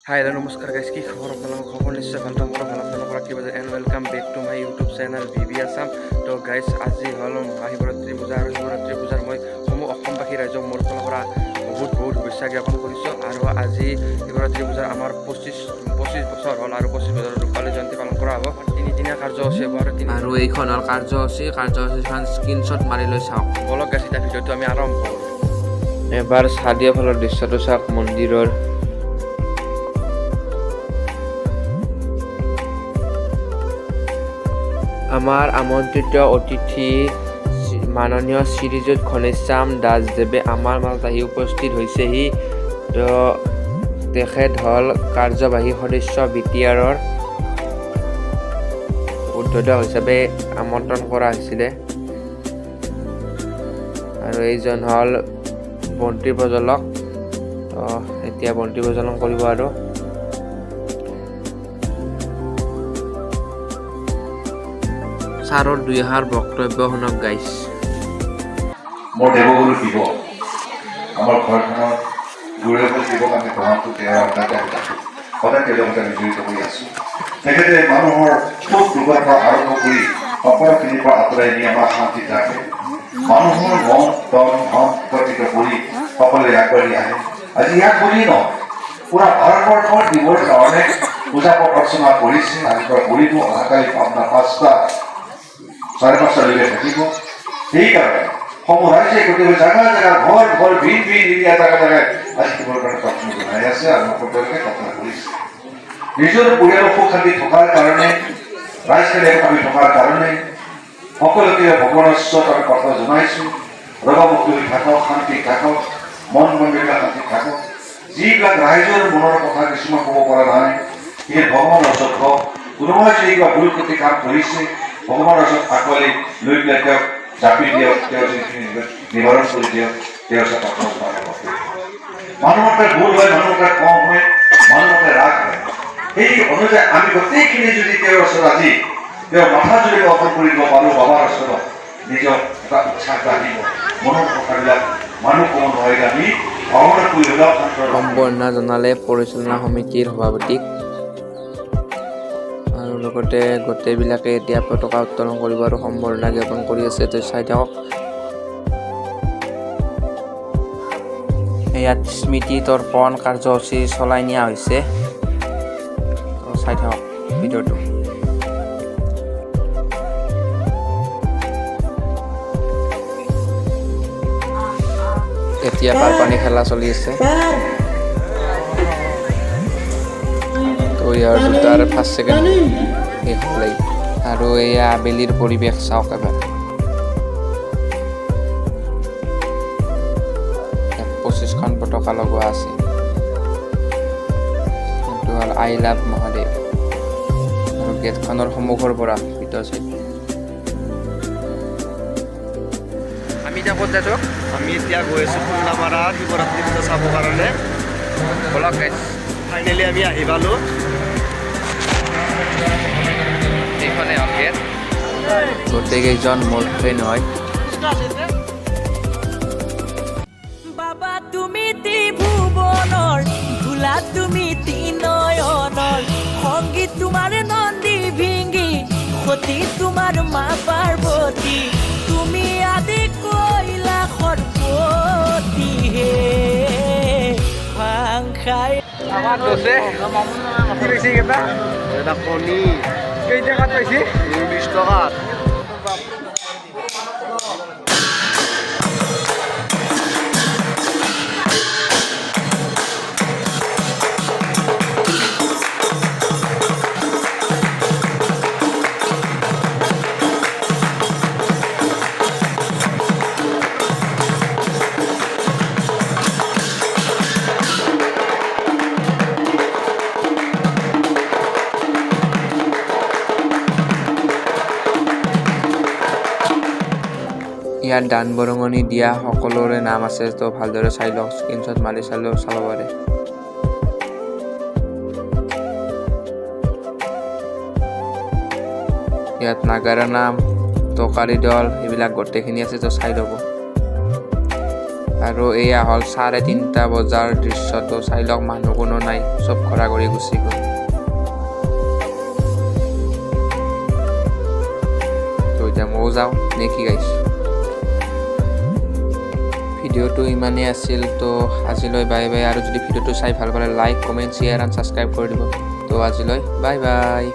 হাই, hello', নমস্কাৰ guys. কি খবৰ আপোনালোকৰ? খবৰ নিশ্চয় ভাল। মোৰো ভাল। আপোনালোকৰ আশীৰ্বাদ। And welcome back to my YouTube channel V B Assam. তো গাইজ, আজি হ'ল মহাশিৱৰাত্ৰি পূজা আৰু শিৱৰাত্ৰি পূজাৰ মই সমূহ অসমবাসী ৰাইজক মোৰ ফালৰ পৰা বহুত বহুত শুভেচ্ছা জ্ঞাপন কৰিছোঁ। আৰু আজি শিৱৰাত্ৰি পূজাৰ আমাৰ 25 বছৰ হ'ল আৰু 25 বছৰৰ ৰূপালী জয়ন্তী পালন কৰা হ'ব। তিনিদিনীয়া কাৰ্যসূচী হ'ব আৰু তিনি আৰু এইখন হ'ল কাৰ্যসূচী। কাৰ্যসূচীখন স্ক্ৰীনশ্বট মাৰি লৈ চাওক। বলক গাইজ, এতিয়া ভিডিঅ'টো আমি আৰম্ভ কৰোঁ। এবাৰ চাৰিওফালৰ দৃশ্যটো চাওক মন্দিৰৰ। আমাৰ আমন্ত্ৰিত অতিথি মাননীয় শ্ৰীযুত ঘনশ্যাম দাসদেৱে আমাৰ মাজত আহি উপস্থিত হৈছেহি। তো তেখেত হ'ল কাৰ্যবাহী সদস্য বিটিআৰৰ, উদ্বোধক হিচাপে আমন্ত্ৰণ কৰা হৈছিলে। আৰু এইজন হ'ল বন্তি প্ৰজ্বলক। তো এতিয়া বন্তি প্ৰজ্বলন কৰিব। আৰু ছাৰৰ দুই এষাৰ বক্তব্য শুনক গাইছ। মোৰ দেৱগুৰু শিৱ, আমাৰ ঘৰখনৰ গুৰুদেৱ শিৱক আমি গ্ৰহণটো তেওঁৰ আণ্ডাৰতে আমি থাকোঁ, সদায় তেওঁৰ লগতে আমি জড়িত হৈ আছোঁ। তেখেতে মানুহৰ সুখ দুখৰ পৰা আৰম্ভ কৰি সকলোখিনিৰ পৰা আঁতৰাই নি আমাক শান্তিত ৰাখে। মানুহৰ মন, তন, ধন একত্ৰিত কৰি সকলোৱে আগবাঢ়ি আহে। আজি ইয়াত বুলিয়েই নহয়, পুৰা ভাৰতবৰ্ষৰ শিৱৰ কাৰণে পূজা পাঠ অৰ্চনা কৰিছে। আজিৰ পৰা কৰিব, অহাকালি আপোনাৰ 5টা, 5:30লৈকে থাকিব। সেইকাৰণে সমূহ ৰাইজে গোটেই জাগা জাগা, ঘৰ ঘৰ, ভিন ভিন এৰিয়া, জাগা জাগাই আজি শিৱৰ কাৰণে প্ৰাৰ্থনা জনাই আছে আৰু সকলোকে প্ৰাৰ্থনা কৰিছে। নিজৰ পৰিয়ালৰ সুখ শান্তি থকাৰ কাৰণে, ৰাইজখিনি একতা থকাৰ কাৰণে সকলোকে ভগৱানৰ ওচৰত আমি প্ৰাৰ্থনা জনাইছোঁ, ৰোগামুক্তি হৈ থাকক, শান্তি থাকক, মন মন্দিৰবিলাক শান্তি থাকক। যিবিলাক ৰাইজৰ মনৰ কথা কিছুমান ক'ব পৰা নাই, সেই ভগৱানৰ ওচৰত কওক। কোনোবাই যদি কিবা ভুল ক্ষতি কাম কৰিছে, ভগৱানৰ ওচৰত আঁকোৱালি লৈ পেলাই তেওঁক জাপি দিয়ক, তেওঁ যিখিনি নিবাৰণ কৰি দিয়ক, তেওঁৰ ওচৰত প্ৰাৰ্থনা জনাব। মানুহৰ তাত ভুল হয়, মানুহৰ তাত কম হয়, মানুহৰ তাত ৰাগ হয়। সেই অনুযায়ী আমি গোটেইখিনি যদি তেওঁৰ ওচৰত আজি তেওঁৰ মাথা যদি অৰ্পণ কৰি দিব পাৰোঁ বাবাৰ ওচৰত, নিজৰ এটা উৎসাহ এটা আহিব। মনৰ কথাবিলাক মানুহ ক'ব নোৱাৰিলে আমি ভগৱানক কৈ হ'লেও শান্ত। সম্বৰ্ধনা জনালে পৰিচালনা সমিতিৰ সভাপতিক। আৰু লগতে গোটেইবিলাকে এতিয়া পতাকা উত্তোলন কৰিব আৰু সম্বৰ্ধনা জ্ঞাপন কৰি আছে। তো চাই থাকক। ইয়াত স্মৃতি তৰ্পণ কাৰ্যসূচী চলাই নিয়া হৈছে। তো চাই থাকক ভিডিঅ'টো। এতিয়া পাৰ পানী খেলা চলি আছে। তো ইয়াৰ দুটাৰ ফাৰ্ষ্ট, ছেকেণ্ড শেষ হ'লেই। আৰু এয়া আবেলিৰ পৰিৱেশ চাওক এবাৰ। ইয়াত 25খন পতাকা লগোৱা আছে। এইটো হ'ল I love Mahadev. আৰু গেটখনৰ সন্মুখৰ পৰা ভিতৰ চাইড। আমি এতিয়া ক'ত যাইছোঁ? আমি এতিয়া গৈ আছোঁ খুন্দামাৰা শিৱৰাত্ৰি পূজা চাবৰ কাৰণে। বলক গাইজ। ফাইনেলি আমি আহি পালোঁ। এইখনে হ'ল গেট। গোটেইকেইজন মোৰ ফ্ৰেণ্ড হয়। বাবা, তুমি ত্ৰিভুৱনৰ ভোলা, তুমি ত্ৰিনয়নৰ সংগীত, তোমাৰ নন্দী ভিংগি, সতী তোমাৰ মা পাৰ্বতী, তুমি আদি কৈলাসৰ পতি হে ভাং খাই। কি পাইছে এইকেইটা? এটা কণী। কেইটকাত পাইছে? 20 টকাত। ইয়াত দান বৰঙণি দিয়া সকলোৰে নাম আছে। তো ভালদৰে চাই লওক, স্ক্ৰীনশ্বট মাৰি চালেও চাব পাৰে। ইয়াত নাগাৰা নাম, টোকাৰী দল, এইবিলাক গোটেইখিনি আছে। তো চাই ল'ব। আৰু এয়া হ'ল 3:30 বজাৰ দৃশ্যটো। চাই লওক, মানুহ কোনো নাই, চব ঘৰা ঘৰি গুচি গ'ল। তো এতিয়া ময়ো যাওঁ নে কি গাইছ? ভিডিঅ'টো ইমানেই আছিল। তো আজিলৈ বাই বাই। আৰু যদি ভিডিঅ'টো চাই ভাল পালে like, comment, share and subscribe কৰি দিব। তো আজিলৈ বাই বাই।